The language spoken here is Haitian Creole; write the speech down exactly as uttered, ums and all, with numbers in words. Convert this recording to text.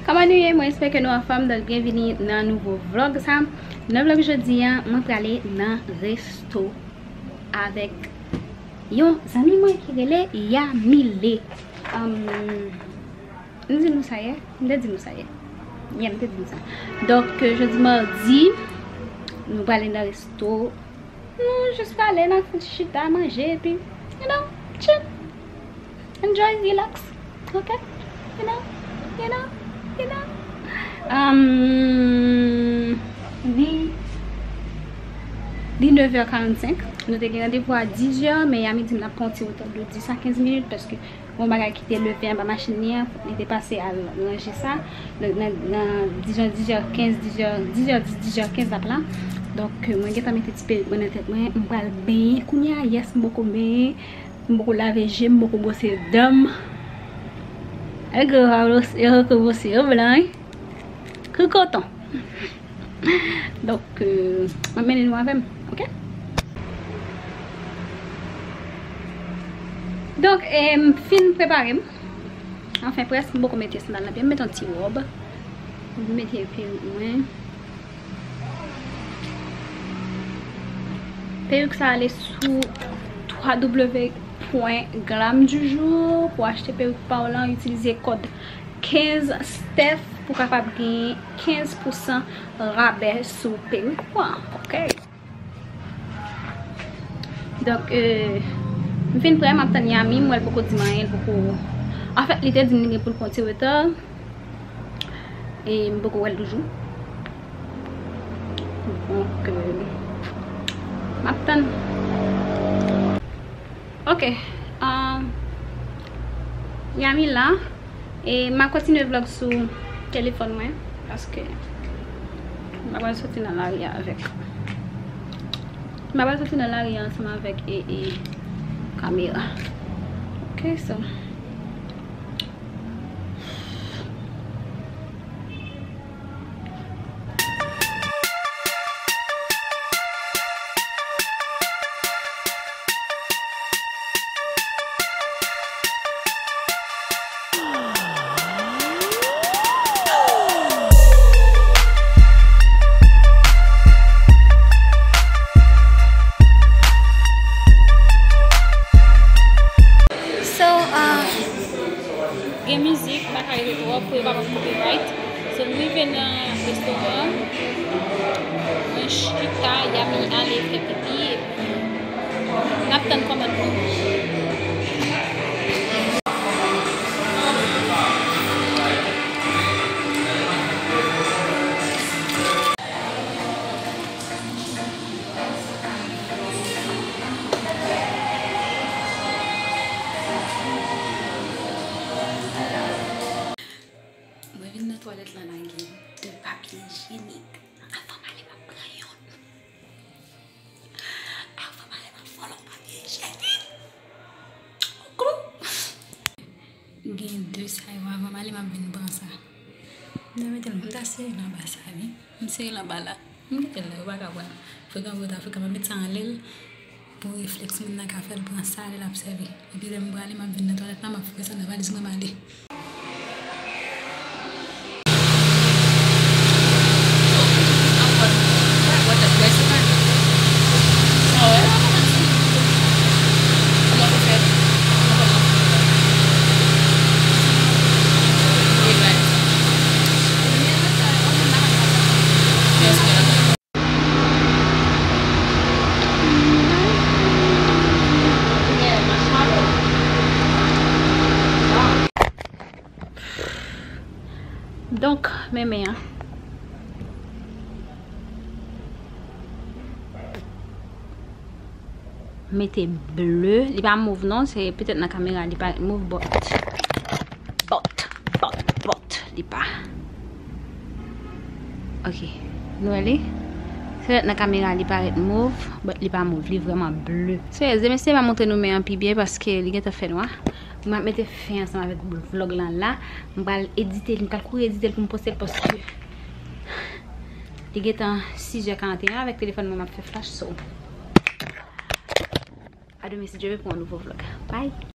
Kòman nou ye? Mwen espere ke nou anfòm. Donk, byenvini nan nouvo vlog sa. Nan vlog jodi a, mwen prale nan resto avèk yon zanmi mwen ki rele Yamile. Um, m di nou sa yè? M te di nou sa yè? Yeah, m te di nou sa. Donk, euh, jodi madi, nou prale nan resto. Nou jis prale, n ap chita, manje, epi, you know, chill. Enjoy, relax. Ok? You know? You know? You know? Um, li, li nev è karannsenk. Nou te gen randevou a diz è, men Yami di m l ap pran yon ti retard de dis a kenz minit, paske yon bagay ki te leve anba machin li an, li te pase al ranje sa. Donk, nan, nan, diz è, diz è kenz, diz è, diz è dis, diz è kenz l ap la. Donk, mwen gentan mete ti perik mwen nan tèt mwen. M pral benyen kounye a. Yes, m poko benyen. M poko lave je m, m poko bwose dan m. E gwo a, e gwo bwose yo blan, wi. Ki koton. Donk, euh, mwen mennen nou avè m, ok? Donk, e, m fin prepare m. Anfen, prèske, m poko mete sandal nan pye m, mete yon ti wòb. M mete perik mwen. Perik sa ale sou w w w pwen glam du jour pou achte perik pa w lan, itilize kòd kenz Steph pou kapab gen kenz pousan rabè sou perik ou an, ok? Donk, euh, m fin prè, m ap tann Yami, m wè l poko di m anyen, l poko, anfèt, li te di m li gen pou l pran ti retard. E m poko wè l toujou. Donk, euh, m ap tann. Ok. Um, Yami la. E m ap kontinye vlog sou telefòn mwen. Paske m pa pral soti nan lari a avèk. M pa pral soti nan lari a ansanm avèk e, e, kamera. Ok, so. So, uh, Gen mizik, m pa ka rete twòp pou yo pa ban m copyright. So, m rive nan restoran an. Mwen chita, Yami ale fè pipi, epi n ap tann kòmand nou. Mwen vin nan twalèt la, lage de papye ijyenik. Avan m ale, m ap pran youn. Avan m ale, m ap vòlò papye ijyenik. Gen de sa yo, avan m ale, m ap vin pran sa. M ta mete l, m ta sere l anba sa, wi. M sere l anba la. M kite l la, yo pa ka pran l. Frekan pou yo ta frekan, m ap met sa anlè l pou reflèks moun nan ka fè l pran sa lè l ap sèvi. Epi lè m prale, m ap vin nan twalèt la, m ap foure sa nan valiz mwen, m ale. Donk, men men an. Mete ble. Li pa move non, se petèt nan kamera li parèt move, but, but, but, but, li pa. Ok. Nou wè li? Se petèt nan kamera li parèt move, but li pa move, li vrèman ble. So, yes, demen se pa montre nou men an pi byen paske li gentan fè nwa. Mwen ap mete fen ansanm avèk vlog lan la. M pral edite li, m pral kouri edite l pou m poste l paske li gentan sis è karanteyen avèk telefòn mwen m ap fè flash, so. A demen si Dye vle pou yon nouvo vlog. Bye!